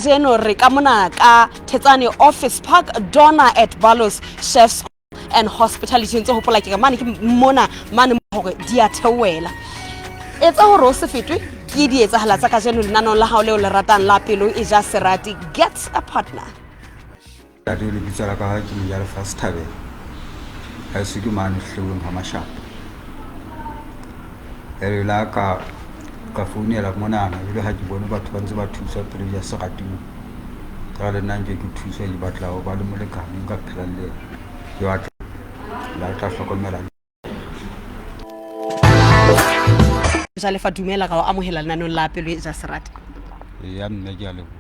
Kajeno re ka mona ka Thetsane Office Park, Donna at Balos Chefs and Hospitality. Ntse hopola ke re mane ke mona mane hore di a theohela. Etsa hore o se fetwe ke di etsahala tsa kajeno lenaneong la hao leo le ratang la Pelo e ja Serati. Get a partner. Ntate, lebitso la ka ke Mojalefa Sethabela. Haeso ke mane Hleweng ha Mashapa. Jwale la ka ka founela monana ebile ha ke bone batho ba ntse ba thusa pele ja serati mo. Ka le nna nke ke thuswa ke batla ho ba le molekane nka phelang le yena. Ke batla la tla hlokomela. Jalefa, dumela, ra o amohela lenaneong la Pelo e ja Serati. Ya mme, ke a leboha.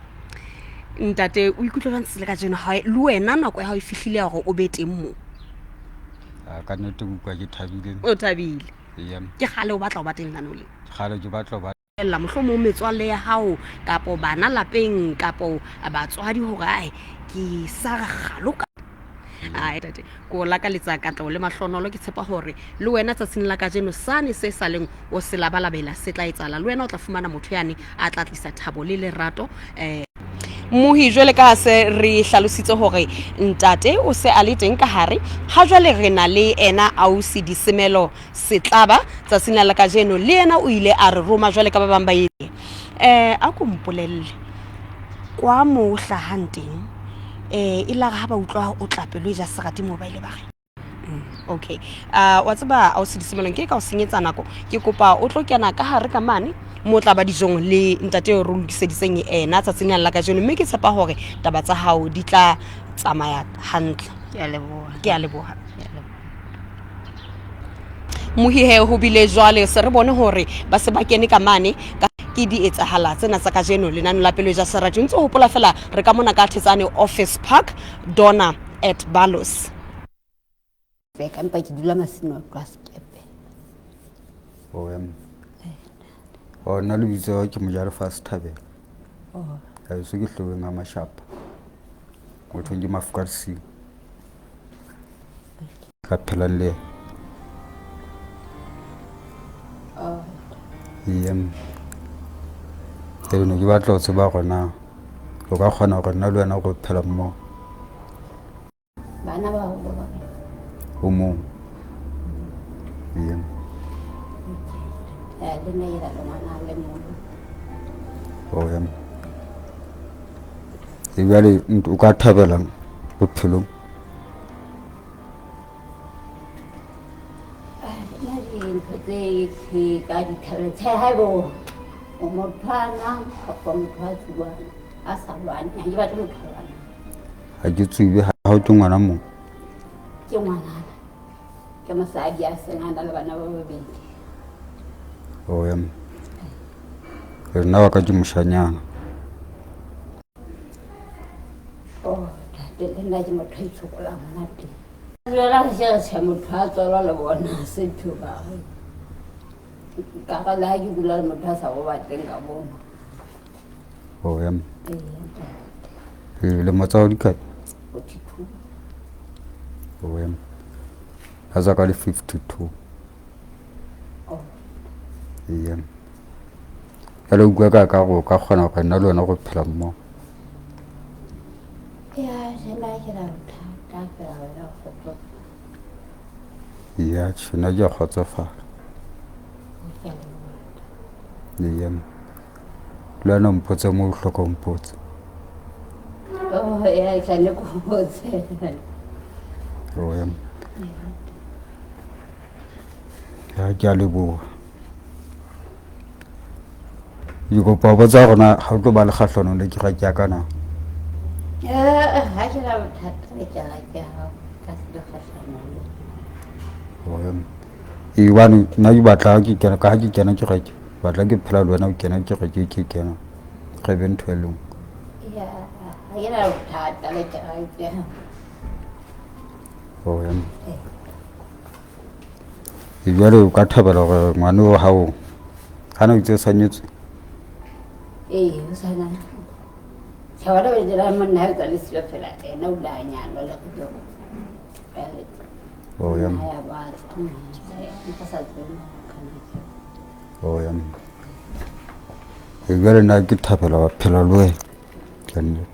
Ntate, o ikutlwa jwang tsatsi le kajeno ha le wena nako ya hao e fihlile ya hore o be teng mo? Ka nnete ke utlwa ke thabile. O thabile? Eya. Ke kgale o batla ho ba teng lenaneong le? Kgale ke batla ho ba. Ella mohlomong metswalle ya hao kapo bana lapeng kapo batswadi hore ae ke sa kgalo ka ae tate ko lakaletsa katleho le mahlonolo. Ke tshepa hore le wena tsatsing la kajeno sane se sa leng o se labalabela se tla etsahala, le wena o tla fumana motho yane a tla tlisa thabo le lerato. Mohi, jwale ka se re hlalositse hore ntate o se a le teng ka hare, ha jwale re na le ena ausi Disemelo Setlaba tsatsing la kajeno. Le yena o ile a re roma jwale ka ba bang ba ile. A ko mpolelle kwa mo o hlahang teng, e la re ha ba utlwa o tla Pelo e ja Serati moo ba ile ba re? Okay, wa tseba ausi Disemelong, ke ka o senyetsa nako, ke kopa o tlo kena ka hare ka mane mo tla ba dijong le ntate eo re o lokiseditseng ena tsatsing la kajeno, mme ke tshepa hore taba tsa hao di tla tsamaya hantle. Ke a leboha. Ke a leboha. Mohihe, ho bile jwale se re bone hore ba se ba kene ka mane ka ke di etsahala tsena tsa kajeno lenane la Pelo ja Serati. Ntse hopola fela re ka mona ka Thetsane Office Park, Donna at Balos. Ka mpa ke dula masimo a sekepe. Oh, em. Oh, nna lebitso ke Mojalefa Sethabela. Oh. Haeso ke Hleweng ha Mashapa. Ho thweng ke Mafuka Lesiu. Ka phelang le yena. Oh. Ee, Ke ne ke batla ho tseba hore na o ka kgona hore nna le wena re phela mmoho. Bana ba hao ba bakae? O mong. Ee. Le nna ke na le ngwana a le mong. Oh, em. E bjale o ka thabelang bophelong? Nna dintho tse ke ka di thabela tjhe, haeba o motho a nwang kapa motho a tsubang, a sa lwane, ha ke batle motho a lwanang. Ha ke tsube, ha o ke ngwana mong? Ke ngwanana, ke mosadi a seng a na le bana ba babedi. Oh, em. Nna wa ka ke moshanyana. Oh, ntate, le nna ke motho a itshokolang hona teng. Jwale re tjhe motho a tswalwa le bona se ntho ba re. Ka re le ha ke dula le motho a sa go batleng ka bona. Oh, em. Ee, ntate. Ee, lemo tsa hao di kae? 42. Oh, em. Ha tsa ka le 52. Oh. Ee, em. Jwale utlwa ka ka gore o ka kgona gore nna le wena go phela mmogo. Ya, tjhe, nna ke na bothata fela wena o kgotsofala. Ya, tjhe, nna ke a kgotsofala. Ke a leboha. Ee, em. Le wena o mpotse mo o hloka o mpotse. Oh, ya, tla ne ko botse. Oh, em. Ya, ke a leboha. Ke kopa ho botsa hore na ha o tlo ba le kgahlanong le kereke ya ka na? Ha ke na bothata le kereke ya hao, ka se be kgahlanong le. Oh, em. Ee, hobane nna ke batla ha ke kena, ka ha ke kena kereke, batla ke phela le wena o kena kereke ke kena, re be ntho e le nngwe. Ya, ha ke na bothata le kereke ya hao. Oh, em. E jwale o ka thabela hore ngwana o hao ha na o itse o sa nyetswe? Ee, o sa na. Tjhe, hona jwale tjena monna ha etsa le siyo fela, ena o ile a nyalwa le re ke Oh, ya. Ha ya batla. Nka sa tsebe kana ke. Oh, ya. E jwale nna ke thabela ho phela le wena. Ka nnete.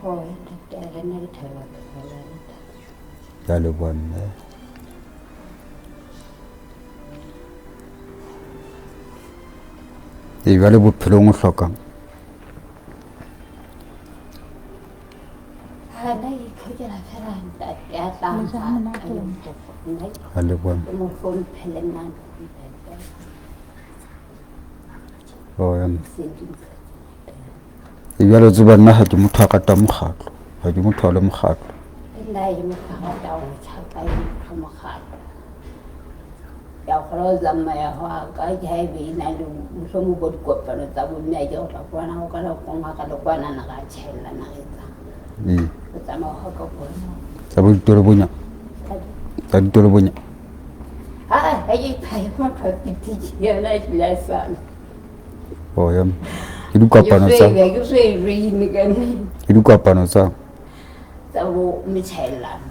Oh, ntate, le nna ke thabela bophelo le wena, ntate. Ke a leboha mme. Ee, jwale bophelong o hlokang? Ha nna ke itlhokela fela ntate ya tla nrata le nna A leboha ke mo hlomphe le nna a ntlhomphe fela. Oh, ya mme. Se dintho tse ngata. Ee, jwale o tseba nna ha ke motho a ratang mokgatlo. Ha ke motho a le mokgatlo. Le nna ha ke motho a ratang ho tjhaka, ke motho wa mokgatlo. Ke a kgona ho tsamaya ho ya ka ke ha ebe e na le mohlomong bo dikopano tsa bomme ha ke re tla kwana ho ka nako e nngwe ha re le kwanana ra tjhaellana re etsang. Ee. Ho tsamaya hwa ka kwana. Tsa bo ditolobonya. Tsa ditolobonya. Ha ha ke ha ke motho wa pitiki yona e hlile a sana. Oh, ya mme. Ke dikopano tsa Ke so e joine ka nnete. Ke dikopano tsa Tsa bo metjhaellano.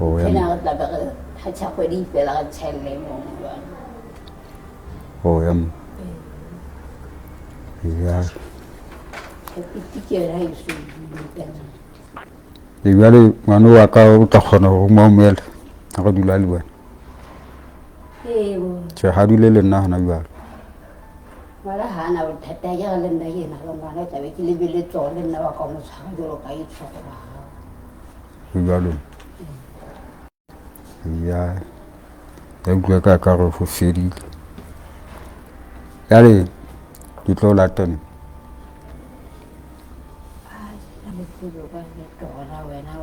Oh, ya Tsena mme. re tla be re ha tjha kgwedi e fela re tjhaelle e mong jwale. Oh, ya mme. Ya. Tjhe, pitiki yona ha e so e joine ka nnete. Ee, jwale ngwana wa ka o tla kgona hore o mo amohele ha re dula le wena. Ee, bo. Tjhe, ha dule le nna hona jwale. Ngwana ha a na bothata, ha ke re le nna ke na le ngwana, tla be ke lebeletse hore le nna wa ka o mo tshwara jwalo ka e tshwere wa hao. Ho jwalo. Ya, ya utlwa ka ka re ho fedile. Jwale ke tlo lata neng? Ha ke tsebe ka nnete hore wena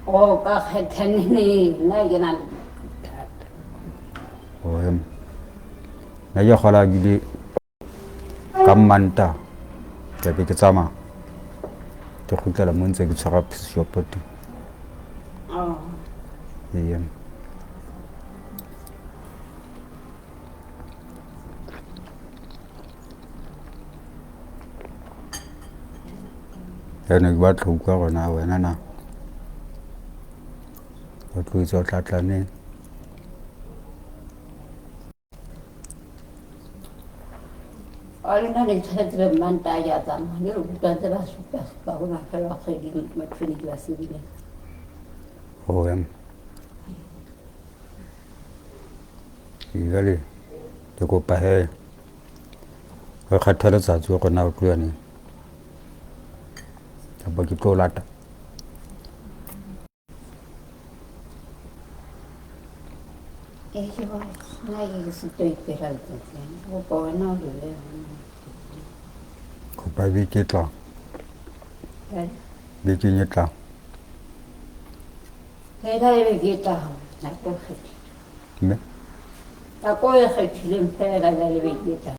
o ka kgetha neneng, nna ke na le bothata. Oh, em. Nna ke kgola bile ka Mmantaha ke be ke tsamaya ke kgutlela mo ntse ke tshwara shop teng. Oh. Ee. Ene ke batla ho utlwa hore na wena na o tlo etsa o tla tla neng. A le nna ne ke tshwanetse be Mmantaha ke a tsamaya le re utlwa ntse ba supa supa ho mafelo a kgwedi batho ne ke ba sebile. Oh, em. Jwale ke kopa he re kgethe letsatsi hore na o tlo ya neng kapa ke tlo lata. Ee, ke bona nna ke sitwa ho ipehela letsatsi lena. Ke kopa wena o le behe. Kopa beke e tlang. Eh? Bekeng e tlang. Fela e beke e tlang, nako e kgethile. Mme? Nako e kgethileng fela jwale beke e tlang.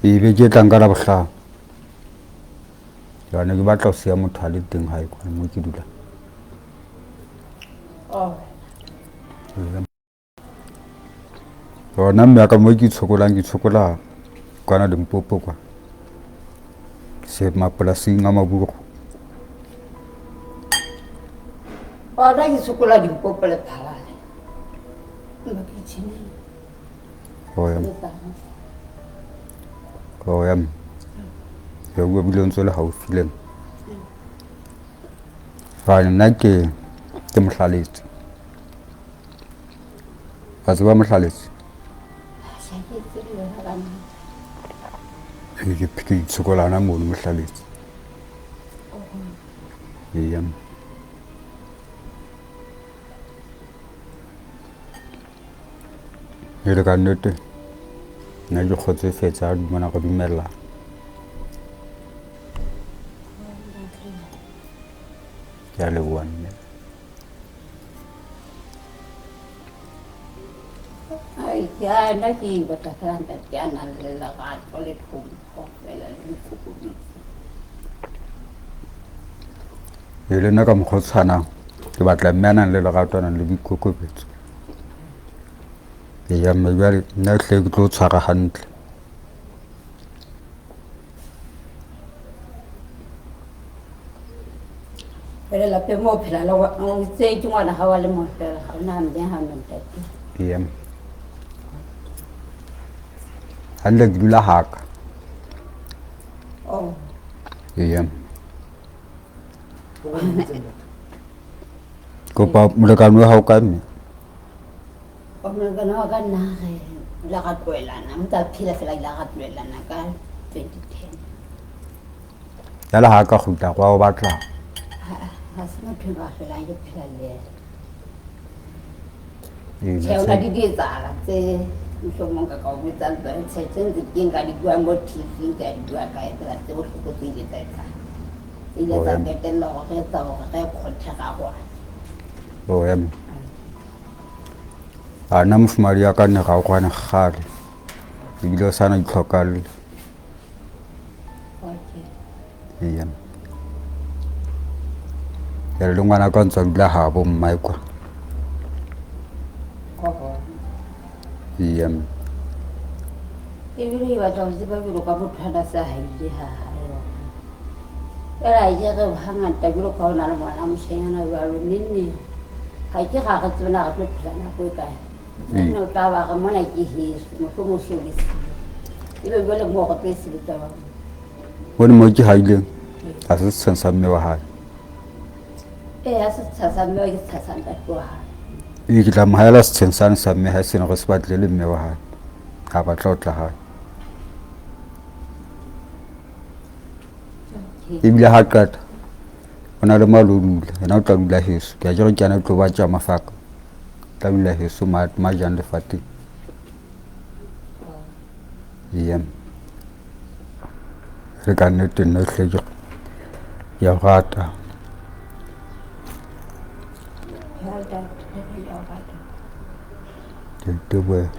Ee, beke e tlang ka Labohlano. Jwale ke batla ho siya motho a le teng hae kwana mo ke dulang. Oh. Yona mme ya ka mo ke itshokolang, ke itshokola kwana Limpopo kwa. Se mapolasing a Maburu. Ona ke sokola Limpopo le Phalane. Makitjheneng. Oh, ya. Oh, ya. Ya bua bile o ntse o le haufi le nna. Jwale nna ke ke Mohlaletse. Wa tseba Mohlaletse? Ha ke tsebe yona ka nnete. Ee, ke itshokolana mono Mohlaletse. Eya. E le ka nnete nna ke kgotsofetse ha mona re dumellana. Ke a leboha mme. Ai, ke a nna ke batla fela ntate ya nang le lerato le tlhompho fela le boikokobetso. E le nna ka mokgwa o tshwanang ke batla mme a nang le lerato a nang le boikokobetso. Eya mme jwale nna hle ke tlo tshwara hantle. Jwale lapeng moo o phela le o itse ke ngwana hao a le mong fela, ha ona mme ha ona ntate. Eya. Hantle ke dula haka. Oh. Eya. Kopa molekane wa hao kae mme? O molekane wa ka nna re ile ra tlohelana, ntse a phela fela ile ra tlohelana ka 2010. Jwale ha a ka kgutla kwa o batla. Ha se motho eno a hlolang ke phela le yena. Ee, Tjhe, ho na le dietsahala tse mohlomong ka ka o botsang tsone tjhe tse ntse ke nka di bua mo TV ka di bua kae fela tse bohloko tse ile tsa etsahala. Tse ile tsa qetella hore re etsa hore re khothe ra rwana. Oh, ya mme. A nna mofumahadi ya ka ne ra kwane kgale. Ebile o sana ditlhokalle. Okay. Eya. Jwale le ngwana ka ntse a dula habo mmae kwa. Eya. Ebile ke batla ho tseba jwalo ka motho a na sa haile ha hae. Fela ha ke re hangata jwalo ka ho na le ngwana moshanyana jwalo neng neng. Ha ke ra re tsebe na re tlo phela nako e kae. Nne o tla ba re mona ke heso mohlomong o so le siyo. Ebe jwale moo re tlo e sebetsa jwang? Bone mo ke haileng ha se setsheng sa mme wa hae. Ee, ha se setsha sa mme wa ke setsha sa ntate wa hae. Ee, ke tla mo haela setsheng sane sa mme hae sene re se batle le mme wa hae. Ha batla ho tla hae. Ebile ha qeta o na le mo a lo dula, yena o tla dula heso. Ke a kere ke yena tlo ba tja mafaka. Tla dula heso ma ma jang lefateng. Eya. Le ka nnete nna hle ke ke a rata. Ke itebohela.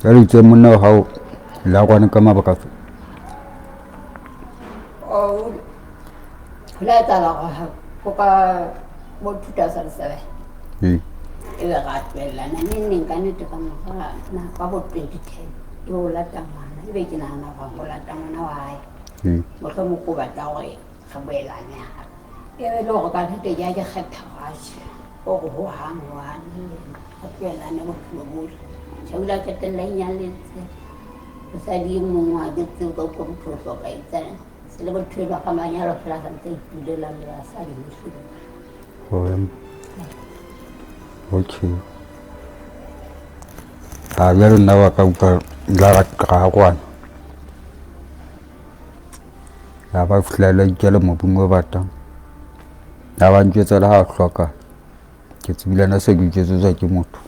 Jwale itse monna wa hao la kwane ka mabaka afe? Oh, ho la etsahala hore ho ka bo 2007 Ee. ebe ra tlohellana neng neng ka nnete ka mora ka bo 2010 ebe o lata ngwana ebe ke nahana hore o lata ngwana wa hae Ee. mohlomong ko batla hore re boelane hape ebe le hore ka nnete ke ya ke kgetha hore atjhe hore hohang hohang re tlohellane bophelo bohle. Tjhe, o ile a qetella a inyalletse mosadi e mong ha ke tsebe ka utlwa motho o hloka etsang se le motho enwa ka manyalo fela a santse a itulela le basadi bohle. Oh, okay. A jwale nna wa ka utlwa la ra kwana. Ya ba fihla la ikela mobung o batang. Ya ba ntjwetsa le ha hloka. Ke tsebile na se ke itjwetsetswa ke motho.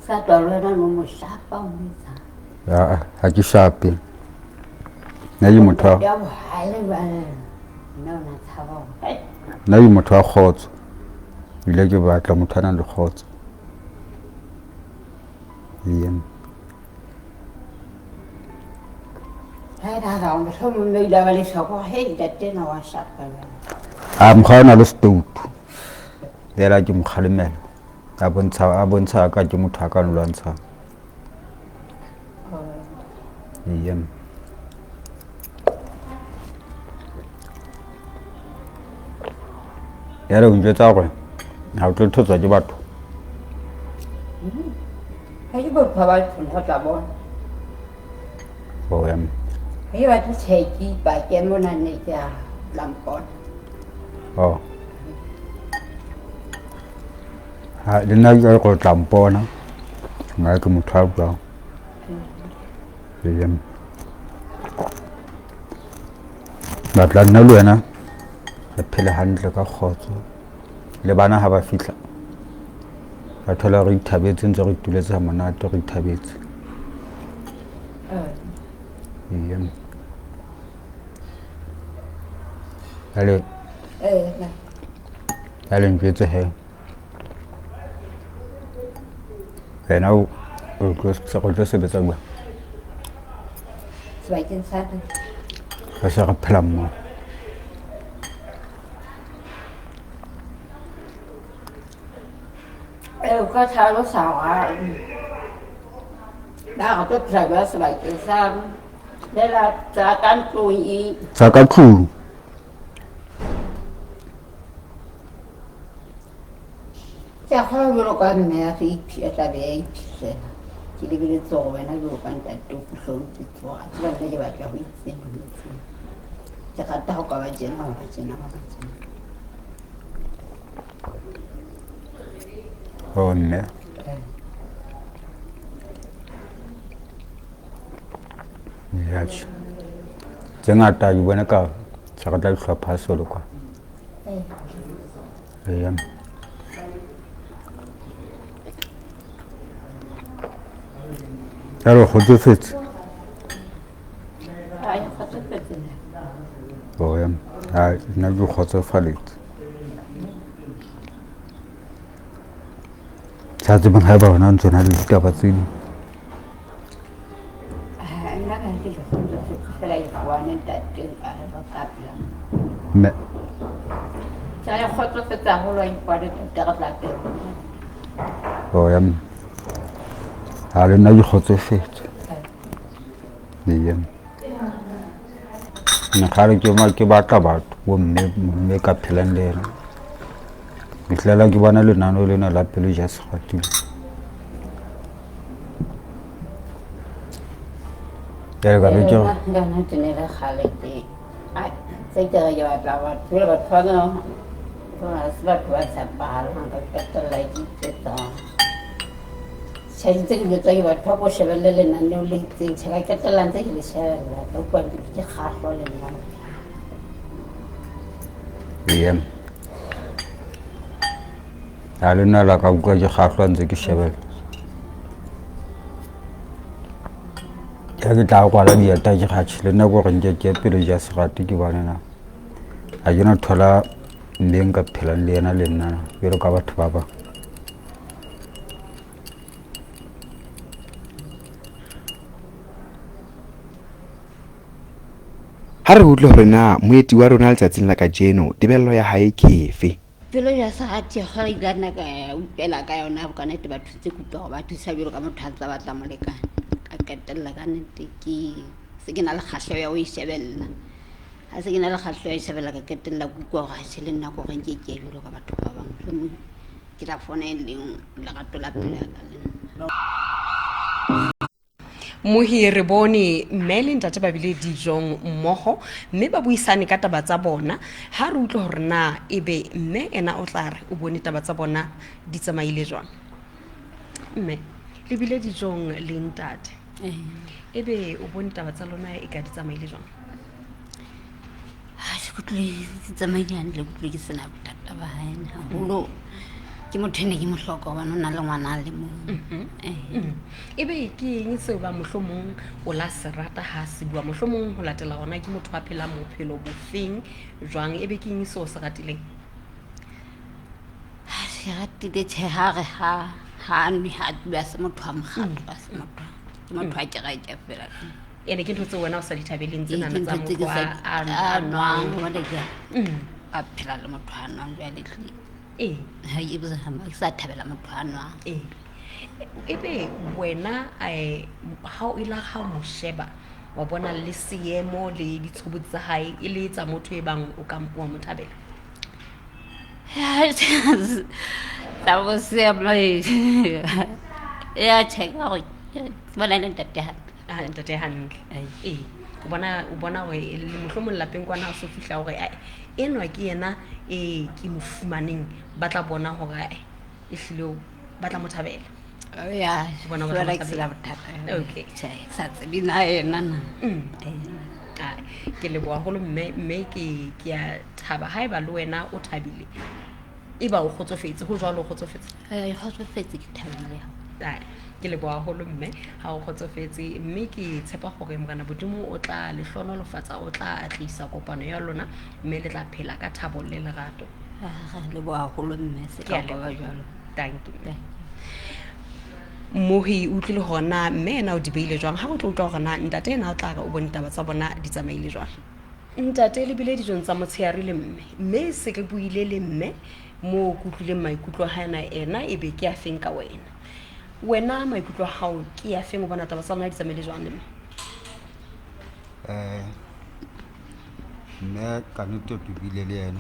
Sa twa le wena no mo shapa o mo etsang? Aa, ha ke shape. Nna ke motho wa Ya bohale jwale nna o na tshaba hore hai nna ke motho wa kgotso. Ebile ke batla motho a nang le kgotso. Eya. A mokgwa o na le setoutu fela ke mo kgalemela a bontsha a bontsha ka ke motho a ka nlwantshang. Eya. Jwale o njwetsa hore ha o tlo thotswa ke batho. Ha ke batho ba batho ho tla bona. Oh, ya. Ha ke batle tjhe ke ipake mona ne ke a tla mpona. Oh. Ha le nna ke go tla mpona. Nna ke motho a buang. Ee. Batla nna le wena re phele hantle ka kgotso. Le bana ha ba fihla ba thola re ithabetse ntse re ituletse ha monate re ithabetse. Ee. Jwale jwale njwetse he. Wena o tlo sebetsa jwang? Sebakeng sa ka. Re se re phela mmoho. Ee, o ka tlhalosa hore ba re tlo phela jwang sebakeng sa lela tsa ka ntlong e. Tsa ka tlung. Ke a kgolwa jwalo ka mme a re a tla be a iphihlela. Ke lebeletse hore wena jwalo ka ntate o fihle o ntjwetse hore a tseba nna ke batla ho itseng ho itseng. Ke rata ho ka ba tjena ho ba tjena ho ba tjena. Oh mme. Ya tjhe. Tse ngata ke bona ka se re tla di hlopha solo kwa. Eya. Jwale o kgotsofetse? Ai, kgotsofetse nna. Oh ya. Hai, nna ke kgotsofaletse. Sa tsebeng haeba hona ntso na le ditaba tse ding. Nna ka ke kgotsofetse fela ke bone ntate nka re ba ka pela. Mme Ke a kgotsofetse haholo ha ipone ntate re tla pela. Oh ya. Ha le nna ke kgotsofetse. Eya. Ne kgale ke ma ke batla batho bo mme mme ka phelang le ena. Ke hlela ke bona lenaneo lena la pelo ja sekgatile. Jwale ka be ke re Nna ke ne le kgale ke ai tse ke re ke batla batho jwale batho ba ha se batho ba tshepahalang ka qetella ke iketsa. Tjhe ntse ke jwetswa ke batho ba ko shebelle lenaneo le itseng tjhe ka qetella ntse ke le shebella ka utlwa ke kgahlwa le nna. Eya. Ha le nna la ka utlwa ke kgahlwa ntse ke shebella. Ke ke tla kwala dieta ke kgatjhe le nna ko re nke ke pele ja serate ke bone na. Ha ke no thola mme nka phelang le yena le nna jwalo ka batho ba bang. Ha re utlwe hore na moeti wa rona letsatsing la kajeno tebello ya hae ke efe. Pelo ya serati kgale ke nna ka utlwela ka yona ka nnete batho tse ke utlwa hore ba thusa jwalo ka motho a ntsa batla molekane. Ka qetella ka nnete ke se ke na le kgahleho ya ho e shebella. Ha se ke na le kgahleho ya ho e shebella ka qetella ke utlwa hore atjhe le nna ko re nke ke ye jwalo ka batho ba bang. Mohlomong ke tla fona e leng lerato la pelo ya ka le nna. Mohi re bone mme le ntate ba bile dijong mmoho mme ba buisane ka taba tsa bona. Ha re utlwe hore na ebe mme ena o tla re o bone taba tsa bona di tsamaile jwang. Mme le bile dijong le ntate, ebe o bone taba tsa lona e ka di tsamaile jwang? Ha ke utlwe di tsamaile hantle, ke utlwe ke sena bothata ba hae haholo. Ke motho ene ke mo hloka hobane o na le ngwana a le mong. Ebe ke eng seo ba mohlomong o la se rata ha se bua, mohlomong ho latela hona ke motho a phelang bophelo bofeng jwang, ebe ke eng seo se ratileng? Ha se ratile tjhe, ha re ha ha nwe ha tsube, ha se motho wa mokgatlo, ha se motho, ke motho wa kereke fela. Ene ke ntho tseo wena o sa di thabeleng Ee, tsenana ke tsa ntho tse ke motho sa a a nwang nwang. hobane ke a phela le motho a nwang jwale ehlile. Ee. Ha e botsa ha ke sa thabela motho a nwang. Ee. Ebe wena ha o ile ha o mo sheba wa bona le seemo le ditshobotsi tsa hae e le tsa motho e bang o ka wa mo thabela? Tsa bo seemo ya tjhe ka hore ke bona e le ntate hantle. Ah, ntate hantle. Ee. O bona hore mohlomong lapeng kwana o so fihla hore ai enwa ke yena e ke mo fumaneng, ba tla bona hore ai ehlile ba tla mo thabela. Ya, O bona ba tla jwale mo ke sena thabela. bothata. Okay. Tjhe, ke sa tsebe na yena na. Ai, ke leboha haholo mme, mme ke a thaba haeba le wena o thabile. Eba o kgotsofetse, ho jwalo o kgotsofetse? Ke kgotsofetse, ke thabile. Ai, ke leboha haholo mme ha o kgotsofetse, mme ke tshepa hore Morena Modimo o tla le hlohonolofatsa, o tla atlehisa kopano ya lona mme le tla phela ka thabo le lerato. Re leboha haholo mme, se Ke a ka ba leboha. jwalo. Thank you. Mohi o utlwile hore na mme ena o di beile jwang, ha o tlo utlwa hore na ntate ena o tla re o bone taba tsa bona di tsamaile jwang. Ntate le bile dijong tsa motshehare le mme, mme se re buile le mme moo ke utlwileng maikutlo a hae na ena ebe ke a feng ka wena. Wena maikutlo a hao ke a feng o bona taba tsa lona di tsamaile jwang le mme? Mme ka nnete ke buile le yena.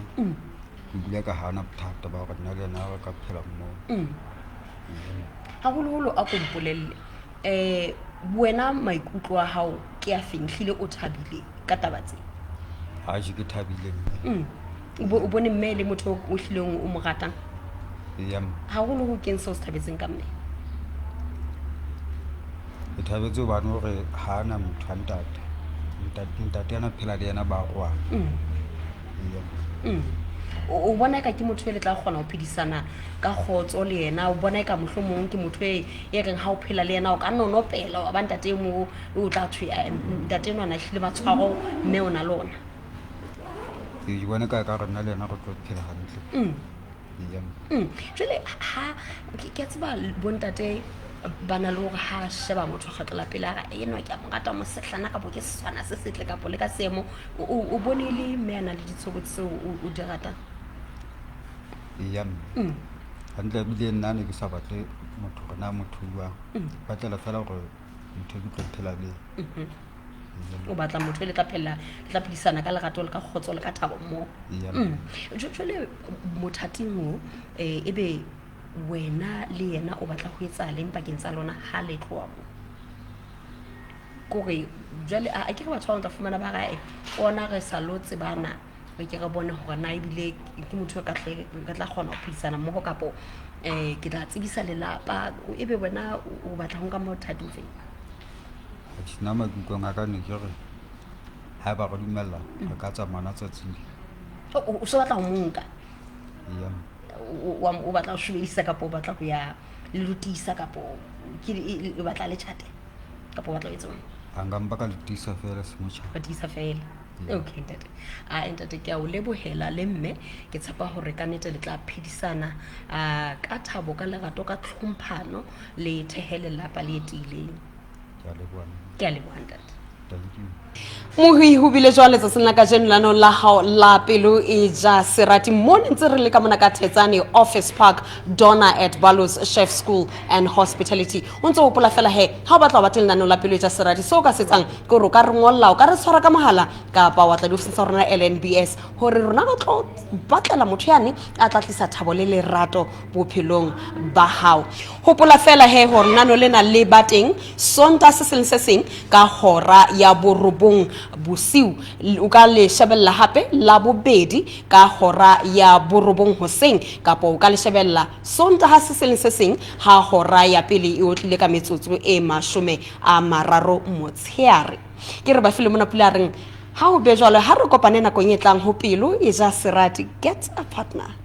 Ke dula ka hana bothata ba gore nna le ena re ka phela mmogo. Haholoholo a ko mpolelle, wena maikutlo a hao ke a feng? Hlile o thabile ka taba tse? Atjhe, ke thabile mme. O bone mme e le motho o hlileng o mo ratang? Eya mme. Haholoholo keng seo o se thabetseng ka mme? Ke thabetse hobane hore ha ana motho wa ntate. Ntate ana phela le yena ba arohana. Eya. O bona eka ke motho e le tla kgona ho phedisana ka kgotso le yena? O bona eka mohlomong ke motho e e reng ha o phela le yena o ka nonopela wa ba ntate e mo o tla thwe, ntate enwa na hlile matshwaro mme o na le ona? Ke bona ka ka re nna le yena re tlo phela hantle. Eya. Jwale ha ke a tseba bontate ba na le hore ha sheba motho kgetlo la pele a re enwa ke a mo rata mosehlana kapo ke seswana se setle kapo le ka seemo, o bone le mme a na le ditshobotsi tseo o di ratang? Eya mme. Hantle ebile nna ne ke sa batle motho hore na motho jwang. Batlela fela hore motho e ke tlo phela le yena. O batla motho e le tla phela, le tla phedisana ka lerato le ka kgotso le ka thabo mmoho. Eya. Jwale mothating o, ebe wena le yena o batla ho etsa leng pakeng tsa lona ha le tloha moo? Kore jwale a ke re batho ba bang tla fumana ba re, ona re sa lo tsebana, re ke re bone hore na ebile ke motho e ka tle re tla kgona ho phedisana mmoho kapo ke tla tsebisa lelapa. Ebe wena o batla ho nka mothati o feng? Atjhe, nna maikutlong a ka ne ke re haeba re dumella re ka tsamaya tsatsing. O so batla ho mo nka? Eya. O batla ho shobedisa kapo o batla ho ya le lo tiisa kapo ke o batla le tjhate kapo o batla ho etsang? A nka mpa ka le tiisa feela se motjha. Ka tiisa feela. Okay ntate. A ntate ke a o lebohela le mme, ke tshepa hore ka nnete le tla phedisana ka thabo, ka lerato, ka tlhomphano le thehe lelapa le tiileng. Ke a leboha. Ke a leboha ntate. Thank you. Mohi ho bile jwale tsatsing la kajeno lanong la hao la pelo e ja serati mo ne ntse re le ka mona ka Thetsane Office Park Donna at Balos Chef School and Hospitality. O ntse o hopola fela he ha o batla ho ba teng lenaneo la pelo e ja serati, seo o ka se etsang ke hore o ka re ngolla, o ka re tshwara ka mohala kapa wa tla diofising tsa rona LNBS hore rona re tlo batlela motho yane a tla tlisa thabo le lerato bophelong ba hao. Hopola fela he hore lenaneo lena le ba teng Sontaha se seng se seng ka hora ya borobong bosiu. O ka le shebella hape la bobedi ka hora ya borobong hoseng, kapa o ka le shebella Sontaha se seng se seng ha hora ya pele e otlile ka metsotso e 30 motsheare. Ke re ba file mona pula reng ha ho be jwalo, ha re kopane nakong e tlang ho pelo e ja serati. Get a partner.